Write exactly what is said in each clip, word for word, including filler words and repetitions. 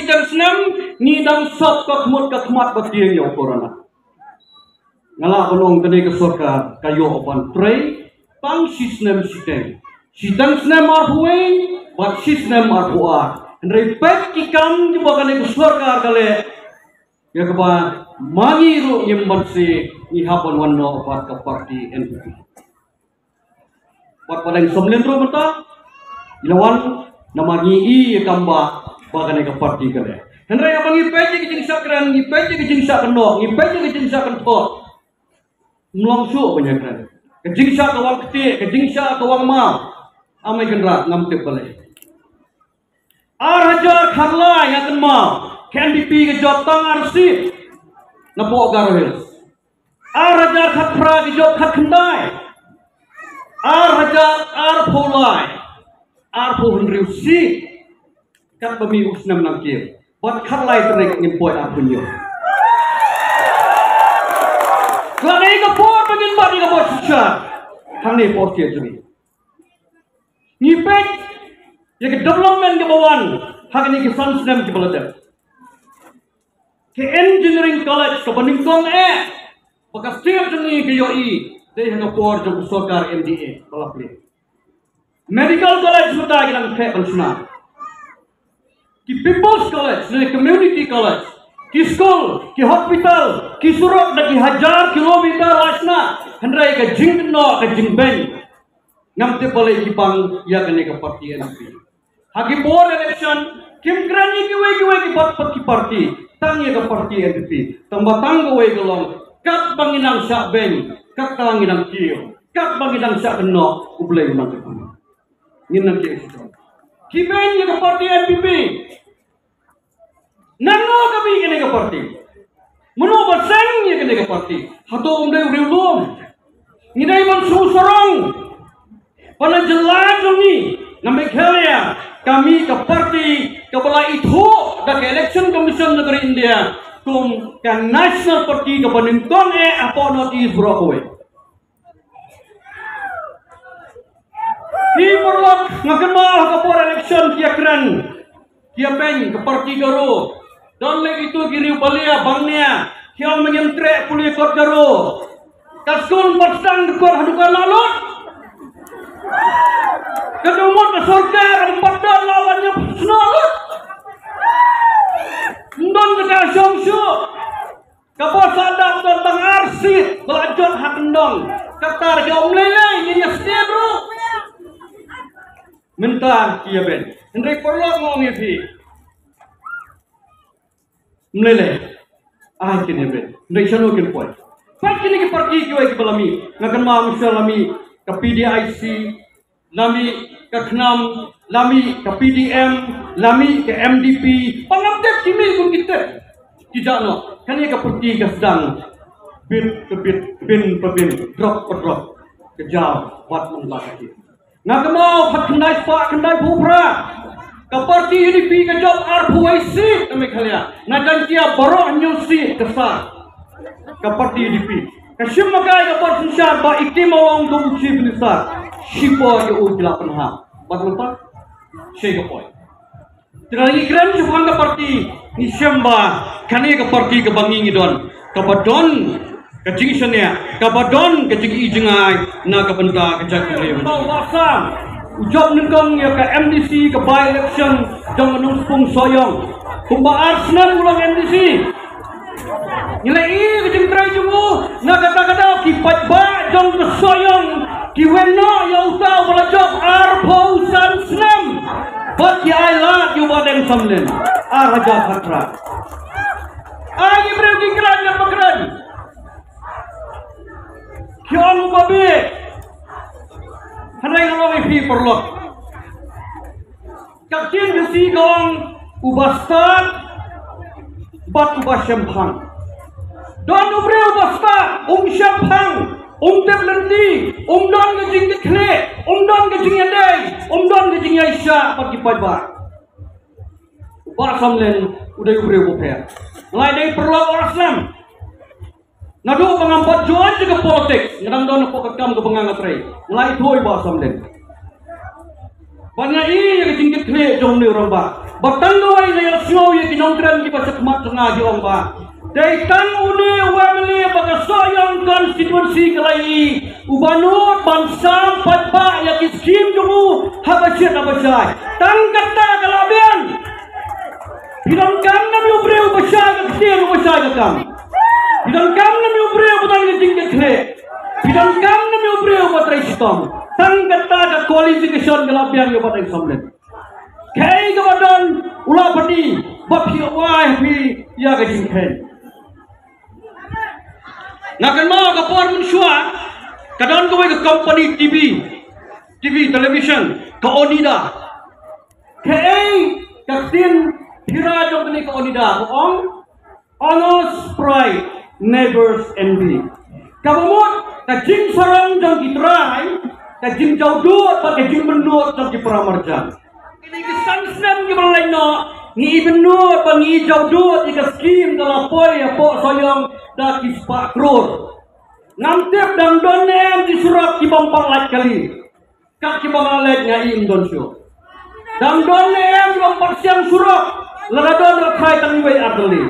Dang snem ngi dang sop ka khmut ka khmat ba tieng ïa u corona. Nga lah ban ong kane ka sorkar ka ïoh ban trei tang shi snem shiteng. Shiteng snem arphew wei bad shi snem arphew ar. Hynrei peit ki kam kiba kane ka sorkar ka leh, ïa kaba ma ngi ruh ngim banse ngi hap ban wan noh bad ka party N P P. Bad ba dang samlin ruh mynta ngi la wan namar ngi i ïa kam ba ba kane ka party ka leh. Hynrei haba ngi peit ïa ka jingshah kren, ngi peit ïa ka jingshah kynnoh, ngi peit ïa ka jingshah kynthot, ym long shuh ban ïa kren. Ka jingshah ka wang ktieh, ka jingshah ka wang maw. Amai Kynrad, ngam tip balei. Ar hajar khatlai nga kynmaw ka N P P ka jop tang ar seat napoh Garo Hills. Ar hajar khatphra ka jop khatkhyndai. Ar hajar arphew lai, arphew hynriew seat. Katba mih u snem nangkiew bad khatlai tarik ngin poi arphew hynñiew. Ka dei ka por ba ngin bat ïa ka bor synshar hangne por tieng jong ngi. Ngi peit ïa ka development kaba wan ha kine ki san snem kiba la dep. Ka engineering college kaba nyngkong eh ba ka state jong ngi ka ïohi dei ha ka por jong ka sorkar M D A ba la plie. Medical college mynta ki dang theh ban shna. Ki people's college ne community college, ki school, ki hospital, ki surok da ki hajar kilometer la shna. Hynrei ka jingkynnoh, ka jingbeiñ, ngam tip balei ki pang ïa kane ka party N P P. Ha ki por election kim kren ïa kiwei kiwei ki pat pat ki party, tang ïa ka party N P P. Tang ba tang kawei ka long katba ngi nang shah beiñ, katba ngi nang kiew, katba ngi nang shah kynnoh, U Blei u nang kyrkhu. Ngin nang kiew shitom. Ki beiñ ïa ka party N P P. Nangno ka beiñ ïa kane ka party? Mano ba seng ïa kane ka party? Hato um dei u riewlum? Ngi dei ban sngewsarong ba na jylla jong ngi, na Meghalaya, ka mih ka party kaba la ithuh da ka Election Commission na ka ri India kum ka National Party kaba nyngkong eh hapoh North East baroh kawei. Ki paralok, nga kynmaw ha ka por election ki ïa kren, ki ïa beiñ ka party Garo. Don lei kito ki riew Ballia, Bangnia, ki ong ma ngim treh pule kot Garo. Ka skul pat sdang ka kot ha dukan la lut. Ka jingmut ka sorkar pat don la wan ñiuh snoh lut. Ym don kata shong shuh. Ka bor sa dap don tang ar seat ba la jot ha kyndong. Kata ka ym lei lei, ngin ïa sdien ruh. Mynta ki ïa beiñ. Hynrei paralok, nga ong ïa phi, ym lei lei. Ai kin ïa beiñ. Hynrei shano kin poi? Peit kine ki party kiwei kiba la mih. Nga kynmaw mynshwa la mih ka P D I C, la mih ka KHNAM, la mih ka P D M, la mih ka M D P. Ba ngam tip ki mih kum ki tip. Ki jah noh. Kane ka party ka sdang bit pa bit, bin pa bin, drop pa drop. Ka jaw bad nang ba ka tip. Nga kynmaw khatkhyndai spah khyndaiphew phra, ka party U D P ka jop arphew wei seat na Meghalaya. Na Jaiñtia baroh hynñiew seat ka sah ka party U D P. Ka shim makai ka bor synshar ba i Tim Mawlong u dei u Chief Minister. Shipor ïa u ki la pynhap. Bad mynta shei ka poi. Te lada ngi kren shaphang ka party, ngi shem ba kane ka party kaba ngi ngi don, kaba don ka jingshaniah, kaba don ka jingi jingai na ka bynta ka jaitbynriew. Ba u Bah Sam u jop nyngkong ïa ka M D C, ka by election jong ka Nongspung Sohiong. Kumba ar snem u long M D C. Ngi la i ka jingtrei jong u, na kata ka daw ki paidbah jong ka Sohiong ki weng noh ïa uta uba la jop arphew san snem. Bad ki ai lad ïa u Bah Deng Samlin ar hajar khatphra. Ai ki briew ki kren ne ba kren. Ki ong u ba bieit. Hynrei nga ong ïa phi paralok, ka ktien Khasi ka ong, uba stad bad uba shemphang. Don u briew uba stad, um shemphang, um tip lynti, um don ka jingkitkhlieh, um don ka jingïadei, um don ka jingïaishah bad ki paidbah. U Bah Samlin u dei u briew uba pher. Nga la ïadei paralok ar snem. Naduh ba ngam pat join ïa ka politics, nga dang don hapoh ka kam kaba nga nga trei, nga la ïathuh ïa u Bah Samlin. Bad nga i ïa ka jingkitkhlieh jong une u rangbah. Ba tang kawei nga ïohsngew ïa ki nongkren kiba sha khmat jong nga ki ong ba dei tang une u M L A ba ka Sohiong constituency ka la ïohi uba nud ban sam paidbah ïa ki skim jong u haba shit haba shai. Tang kata ka la biang. Phi donkam ne em ïa u briew uba shai ka ktien, uba shai ka kam? Phi donkam ne em ïa u briew uba don ka jingkitkhlieh? Phi donkam ne em ïa u briew uba trei shitom? Tang kata ka qualification ka la biang ïa u Bah Deng Samlin. Kaei kaba don u la pynmih ba phi wai phi ïa ka jingkheiñ. Nga kynmaw ka por mynshuwa ka don kawei ka company T V, T V television, ka Onida. Kaei ka ktien phira jong kane ka Onida? Ka ong, Owners' pride, neighbors' envy. Kaba mut ka jingsarong jong ki trai, ka jingjawdud bad ka jingmynnud jong ki para marjan. Kine ki san snem kiba la leit noh ngi i mynnud bad ngi i jawdud ïa ka skim ka la poi hapoh Sohiong da ki spah klur. Ngam tip dang don ne em ki surok ki bym pat lait kali. Kat kiba nga leit nga im don shuh. Dang don ne em ki bym pat siang surok? Lada don, ra thrai tang iwei ar tylli.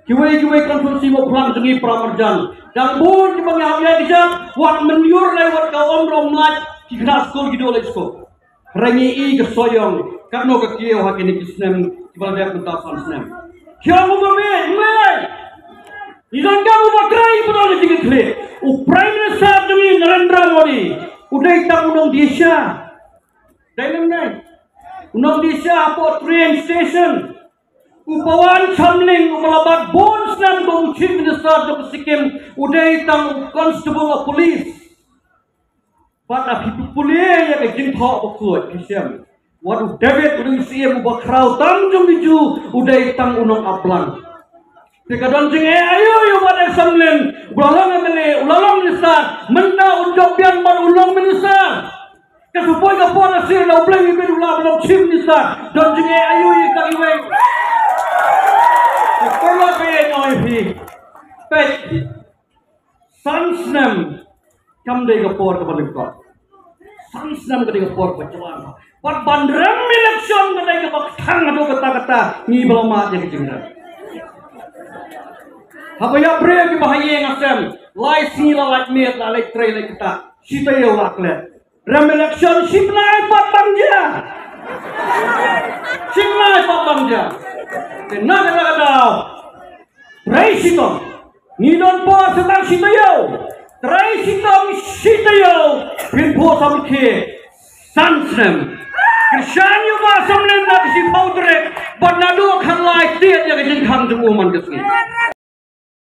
Kiwei kiwei constituency ba phlang jong ngi para marjan, dang bun kiba ngi hap ïa ki jat, wat mynjur lei wat ka um rom lait, ki khynnah skul ki duh leit skul. Hynrei ngi i ka Sohiong katno ka kiew ha kine ki snem kiba la dep mynta, san snem. Ki ong uba mih, mih. Ngi donkam uba trei, uba don ka jingkitkhlieh. U Prime Minister jong ngi Narendra Modi u dei tang u nongdie sha. Dei ne em dei? U nongdie sha hapoh train station. U Pawan Chamling uba la bat bun snem kum u Chief Minister jong ka Sikkim u dei tang u Constable of Police. Bad lada phi pule ïa ka Jingthoh Bakhuid phi shem, wat u David u dei u Syiem uba khraw tam jong ki Jiw, u dei tang u nongap blang. Te ka don jingeh aïu ïa u Bah Deng Samlin, u la long M L A, u la long minister, mynta un jop biang bad u long minister? Ka shu poi ka por, lashai la u Blei u bit u la long chief minister. Don jingeh aïu ïa ka iwei? Ka por la ka ïa ngi phi. Peit. San snem kam dei ka por kaba lyngkot. San snem ka dei ka por kaba jlan. Bad ban rem election ka dei kaba kthang haduh katta katta, ngi ba la mad ïa ka jingrem. Haba ïa briew kiba ha ïing ha sem, lai sngi la lait miet, la leit trei leit ktah, shi taïew la klet. Rem election shi bnai pat bang jia. Shi bnai pat bang jia. Te na kata ka daw, trei shitom. Ngi don por sa tang shi taïew. Trei shitom shi taïew. Phin phuh samrkhie san snem. Kyrshan ïa u Bah Samlin na ka shiphew tarik bad naduh khatlai tied ïa ka jingkhang jong u man ka sngi.